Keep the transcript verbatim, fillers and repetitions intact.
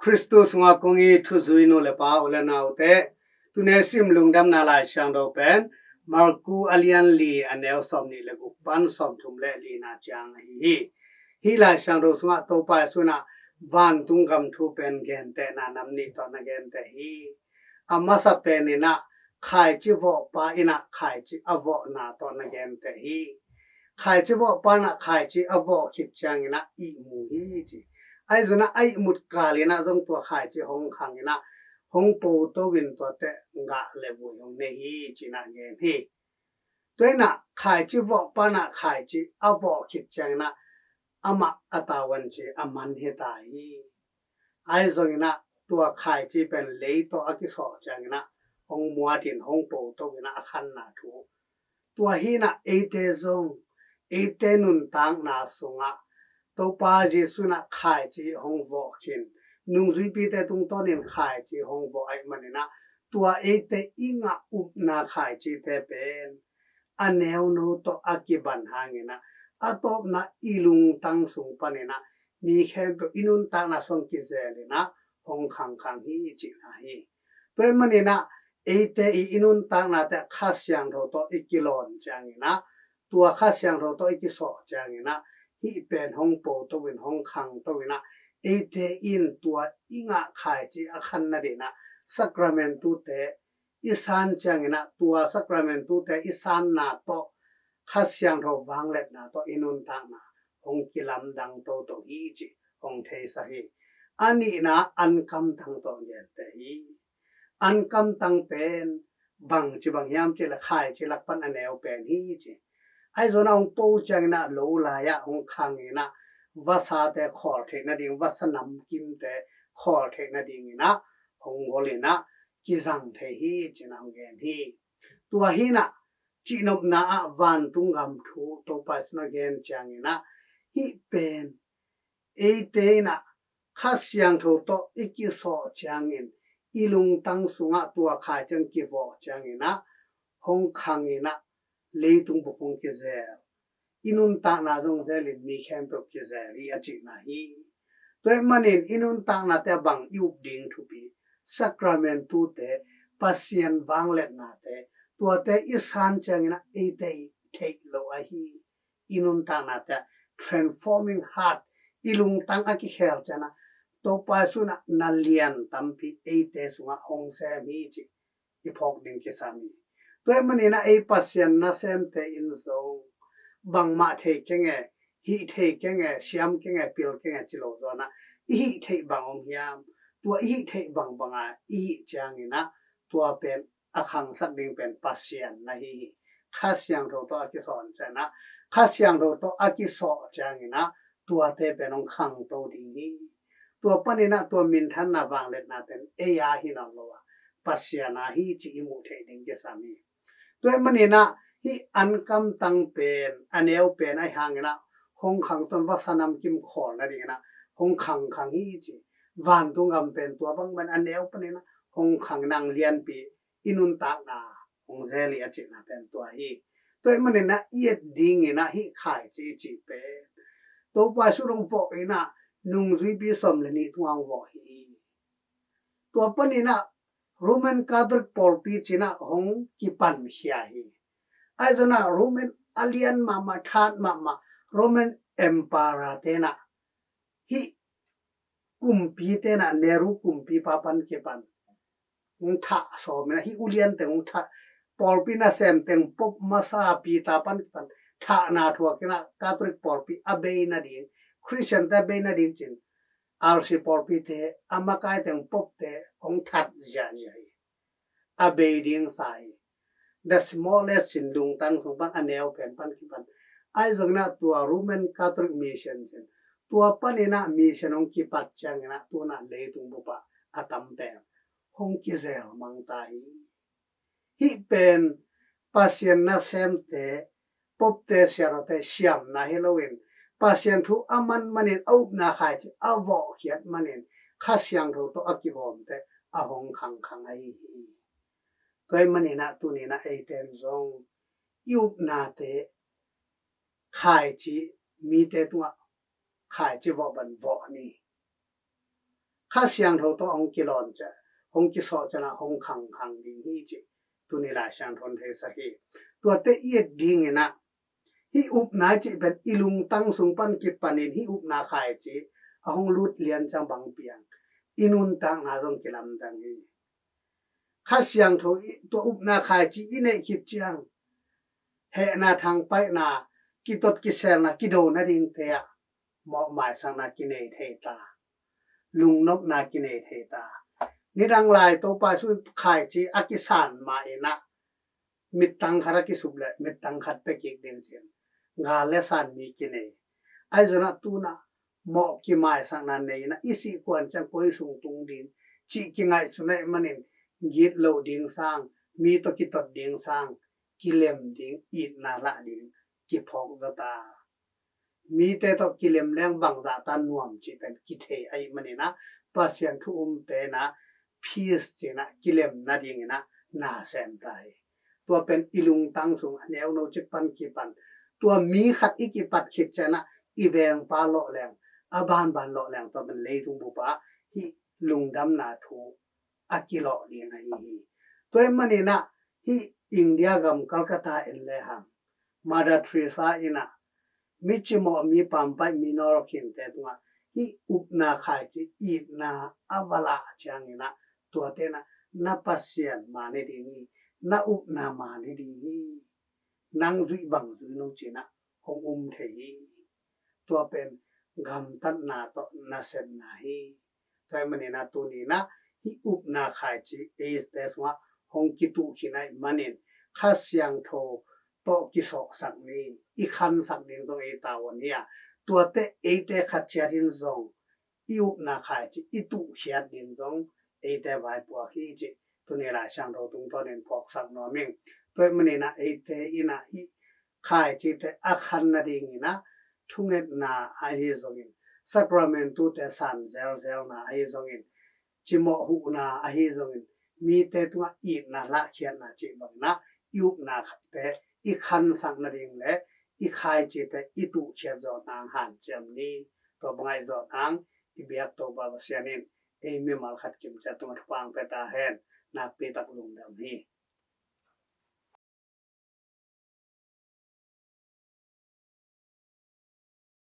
Khristu sungah kong it thuzui nu le pa, u le naute, tuni sim lungdamna Lai Siangtho pen Marku a lian li, a neu sawmnih le guk pan sawmthum le lina ciang ahi hi. Hih Lai Siangtho sungah Topa Jesu in ah vantung gam thu pen gentehna nam nih tawh na genteh hi. A masa pen in ah khaici vawhpa in ah khaici a vawhna tawh na genteh hi. Khaici vawhpa in ah khaici a vawh khit ciangin ah ihmu hi ci. Ahi zongin ah a ihmut kal in ah zong tua khaici hong khang in ah hong poto in tuate gah le vui hong nei hi ci-in ah gen hi. Tua in ah khaici vawhpa in ah khaici a vawh khit ciangin ah amah a tavuan ci a man hi ta hi. Ahi zongin ah tua khaici pen lei tawh a kisawh ciangin ah hong muat in hong poto in ah a khanna thu. Tua hi in ah eite zong, eite nuntakna sungah Topa Jesu in ah khaici hong vawh khin, nungzuipite tungtawnin khaici hong vawh ahih manin ah tua eite i ngah upna khaicite pen a neuno tawh a kiban hangin ah a tawpna i lungtang sung panin ah mi khempeuh i nuntakna sung kizel in ah hong khangkhang hi cihna hi. Tua ahih manin ah eite i, i nuntaknate Kha Siangtho tawh i kilawn ciangin ah, tua Kha Siangtho tawh i kisawh ciangin ah hih pen hong poto in hong khangto in ah eite in tua i ngah khaici a khan nadingin ah sakramentute i san ciangin ah tua sakramentute i sanna tawh Kha Siangtho vangliatna tawh i nuntakna hong kilamdang toto hi cih hong theisak hi. A nihna ankamtang tawh genteh hi. Ankamtang pen bangci bang hiam cih leh khaici lak pan a neu pen hi ci. Ahi zongin ah hong po ciangin ah lo lai-ah hong khang in ah vasate khawl theih nading, vasa namkimte khawl theih nadingin ah hong gol in ah kizang thei hi ci-in ah hong gen hi. Tua hi in ah cihnopna ah vantung gam thu Topa Jesu in a gen ciangin ah hih pen eite in ah Kha Siangtho tawh i kisawh ciangin i lungtang sungah tua khaici kivawh ciangin ah hong khang in ah leitung bup hong kizel, i nuntakna zong zel in mi khempeuh kizel hi a cihna hi. Tua ahih manin i nuntaknate ah bang i up ding thupi, sakramentute, Pasian vangliatnate, tuate i san ciangin ah eite i theih loh ahi i nuntaknate ah transforming heart, i lungtang a kikhel ciangin ah Topa Jesu in ah na lian tampi eite sungah hong sem hi cih i phawk ding kisam hi. Tua ahih manin ah ei Pasian nasemte in zong bangmah thei keng e, hih thei keng e, siam keng e, pil keng e ci lo zaw in ah i hih theih bang om hiam? Tua i hih theih bangbang a i hih ciangin ah tua pen a khangsak ding pen Pasian na hi hi. Kha Siangtho tawh a kisawh ciangin ah, Kha Siangtho tawh a kisawh ciangin ah tuate pen hong khangto ding hi. Tua panin ah tua minthanna vangliatna pen ei a hi nawn lo a, Pasian a hi cih i muh theih ding kisam hi. Tua ahih manin ah hih ankamtang pen, a neu pen ahih hangin ah hong khangto in vasa namkim khawl nadingin ah hong khangkhang hi ci. Vantung gam pen tua bang bang a neu panin ah hong khang in ah lianpi i nuntakna hong zel hi a cihna pen tua hi. Tua ahih manin ah i et dingin ah hih khaici i cih pen Topa Jesu in hong vawh in ah nungzuipi sawm le nih tungah hong vawh hi. Tua panin ah Roman Catholic pawlpi ci-in ah hong kipankhia hi. Ahi zongin ah Roman a lian mahmah, that mahmah Roman Emperor-te in ah hih kumpite in ah, Nero kumpipa pan kipan hong thah sawm in ah, hih ulian teng hong thah, pawlpi nasem teng Pope masa Peter pan kipan thahna thuak in ah Catholic pawlpi a bei nading, Christian-te a bei nading ci-in R C pawlpite, a makai teng Pope-te hong that ziahziah hi. A bei ding sa hi. The smallest ci-in lungtang sung pan a neu pen pan kipan. Ahi zongin ah tua Roman Catholic Mission ci-in, tua panin ah mission hong kipat ciangin ah tu-in ah leitung bup ah a tam pen hong kizel mang ta hi. Hih pen Pasian nasemte, Pope-te, siarote siamna hi loin, Pasian thu a man manin, a upna khaici a vawhkhiat manin, Kha Siangtho tawh a kigawmte a hong khangkhang ahi hi. Tua ahih manin ah tuni-in ah eite in zong i upnate khaici, mite tungah khaici vawh bang vawh ni. Kha Siangtho tawh hong kilawn ciah, hong kisawh ciangin ah hong khangkhang ding hi cih tuni Lai Siangtho in theisak hi. Tuate i et dingin ah hih upna cih pen i lungtang sung pan kipanin hih upna khaici a hong lut lian ciang bang piang, i nuntakna zong kilamdang hi. Kha Siangtho i, tua upna khaici i neih khit ciang hehna, thangpaihna, kitot kiselna, kido nadingte ah mawhmaisakna kinei thei ta, lungnopna kinei thei ta. Nidang lai Topa Jesu khaici a kisan ma in ah mittang khat a kisup leh mittang khat pia kik ding ci-in gal le san mi kinei. Ahi zongin ah tu-in ah mawh kimaisakna nei in ah i sih kuan ciang koi sung tung ding cih kingaihsun ahih manin gitloh ding sang, mi tawh kitot ding sang, kilem ding, itna lah ding kiphawk zaw ta. Mite tawh kilem leng bangzah ta nuam cih pen kithei ahih manin ah Pasian thu um pen ah peace ci-in ah kilem nadingin ah na sem ta hi. Tua pen i lungtang sung a neuno cik pan kipan, tua mi khat i kipat khit ciang ah i vengpa lawh leng, a banban lawh leng, tua pen leitung bup ah hih lungdamna thu a kilawh ding ahi hi. Tua ahih manin ah hih India gam Calcutta en le hang, Mother Teresa in ah mi cimawh, mi pampaih, mi nawlkhinte tungah hih upna khaici, itna a va lah ciangin ah tuate in ah na Pasian man hi ding hi, na upna man hi ding hi, nang zuih bang zui lo ci-in ah hong um thei hi. Tua pen gamtatna tawh nasepna hi. Tua ahih manin ah tuni-in ah hih upna khaici eite sungah hong kituh khin ahih manin Kha Siangtho tawh kisawhsak ni, i khansak ding zong ei tavuan hi a, tuate eite khat ciat in zong i upna khaici i tuhkhiat ding zong eite vaipuak hi cih tuni Lai Siangtho tungtawnin phawksak nuam ing. Tua ahih manin ah eite in ah hih khaicite a khan nadingin ah thungetna ahi zongin, sakramentute san zelzelna ahi zongin, cimawh huhna ahi zongin, mite tungah itna lahkhiatna cih bangin ah i upnate i khansak nading le i khaicite i tuhkhiat zawh nang hanciam ni. Tua bang ahi zawh nang i biak Topa Pasian in ei mimal khat kim ciat tungah thupha hong pia ta hen. Nakpi tak lungdam hi.